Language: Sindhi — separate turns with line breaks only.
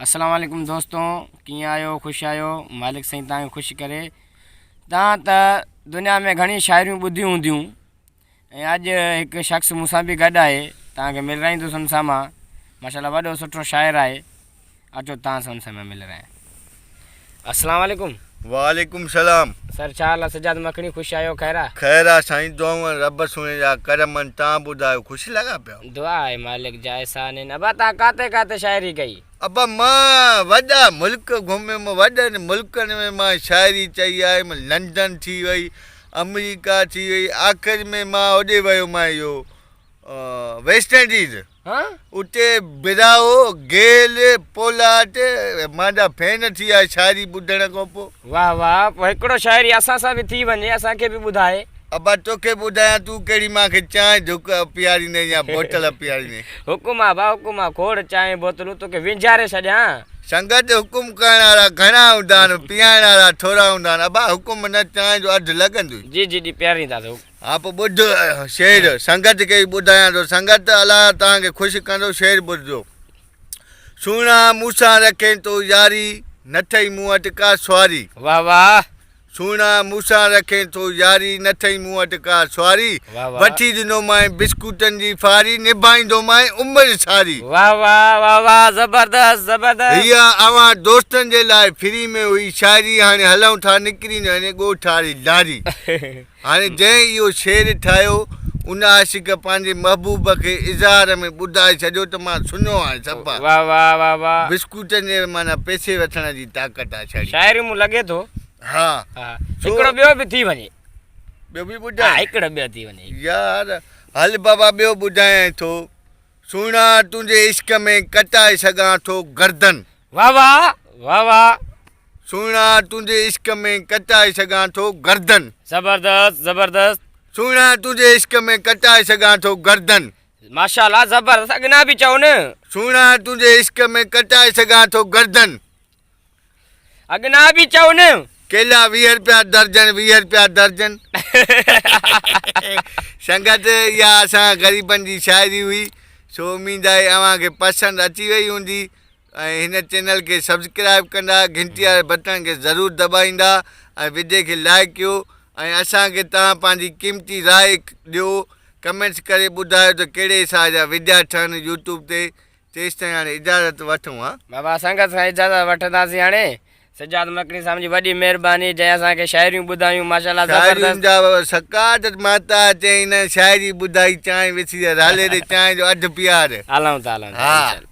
السلام عليڪم دوستو ڪيئن آهيو خوش آهيو مالڪ سائين توهان کي خوش ڪري توهان ته دنيا ۾ گهڻي شاعريون ٻڌيون هونديون ۽ اڄ هڪ شخص مون سان به گڏ آهي توهان کي ملرائيندس ان سان مان ماشاءالله وڏو سٺو شاعر آهي اچو توهان سان ان سان مان ملرايان السلام عليڪم.
وعليڪم سلام.
سر ڇا حال آ سجاد مکڻي خوش آهيو خير آ.
خير آ سائين دعائون آهن رب سهڻي جا ڪرم آهن توهان ٻڌايو خوش لڳا پيا.
دعا آهي مالڪ جا احسان آهن ابا توهان ڪاتي ڪاتي شاعري ڪئي.
ابا مان وڏا ملڪ گهميم وڏن ملڪن ۾ مان شاعري چئي آيم لنڊن ٿي وئي آمريڪا ٿي وئي آخر ۾ مان هوڏي ويو مان اهو ويسٽ انڊيز اتي براهو گيل پولاٽ مانجا فين ٿي ويا شاعري ٻڌڻ کان پوء.
واه واه پوء هڪڙو شاعري اسان سان به ٿي وڃي اسان کي به ٻڌائي.
ابا توکي ٻڌايان تون ڪهڙي مان کي چانهه ڍڪ پياريندين يا بوتل پياريندين.
حڪم آ ڀا حڪم آ کوڙ چانهه بوتلون توکي وينجهاري ڇڏيان.
سنگت حڪم ڪرڻ وارا گهڻا هوندا آهن پيارڻ وارا ٿورا هوندا آهن ابا حڪم نه چانهه جو اڌ لڳندوئي.
جي جي ڏي پيارينداسين حڪم.
ها پوء ٻڌ شعر سنگت کي به ٻڌايان ٿو سنگت الله توهان کي خوش ڪندو شعر ٻڌجو سهڻا مون سان رکين ٿو ياري نه ٿئي مون وٽ ڪا سواري
واه واه
سهڻا مون سان رکين ٿو ياري نه ٿئي مون وٽ ڪا سواري وٺي ڏنومانء بسڪوٽن جي ڦاري نڀائيندومانء عمر ساري
واه واه واه واه زبردست زبردست
هيء اوهان دوستن جي لاء فري ۾ هئي شاعري هاڻي هلون ٿا نڪري وڃي ڳوٺ واري لاري. هاڻي جنهن اهو شعر ٺاهيو، ان عاشق پنهنجي محبوب کي اظهار ۾ ٻڌائي ڇڏيو ته مان سڃو آهيان صفا.
واه واه واه واه.
بسڪوٽن جي معنيٰ پئسي وٺڻ جي طاقت آ ڇڙي.
شاعري مون لڳي ٿو.
ها.
ها هڪڙو ٻيو به ٿي وڃي.
ٻيو به ٻڌايان.
ها هڪڙو ٻيو ٿي وڃي.
يار هل بابا ٻيو ٻڌايانء ٿو. سهڻا تنهنجي عشق ۾ ڪٽائي سگهان ٿو گردن.
واه واه واه واه.
سهڻا تنهنجي عشق ۾ ڪٽائي سگهان ٿو گردن.
زبردست زبردست.
سهڻا تنهنجي عشق ۾ ڪٽائي سگهان ٿو گردن.
ماشاءالله زبردست اڳنا به چئو نه.
سهڻا تنهنجي عشق ۾ ڪٽائي سگهان ٿو گردن.
اڳنا به چئو نه.
ڪيلا 20 رپيا درجن 20 رپيا درجن. سنگت اها اسان غريبن جي شاعري هئي سو اميد آهي اوهان کي پسند اچي وئي هوندي. ۽ هن چينل کي سبسڪرائب ڪندا گهنٽي واري بٽڻ کي ضرور دٻائيندا ۽ وڊيو کي لائڪ ڪيو ۽ اسان کي توهان پنهنجي قيمتي راء ڏيو ڪمينٽس ڪري ٻڌايو ته ڪهڙي حساب جا وڊيا ٺهن يوٽيوب تي تيستائين هاڻي اجازت وٺون ها.
بابا سنگت کان اجازت وٺنداسين هاڻي. سجاد مڪڻي صاحب جي وڏي مهرباني جنهن اسان کي شاعريون ٻڌايون ماشاءالله زبردست.
شاعرين جا سڪاٽ ماتا چئين نه شاعري ٻڌائي چانهه وسري رالي ڏي چانهه جو اڌ پيار.
هلون ٿا هلون ٿا انشاءالله.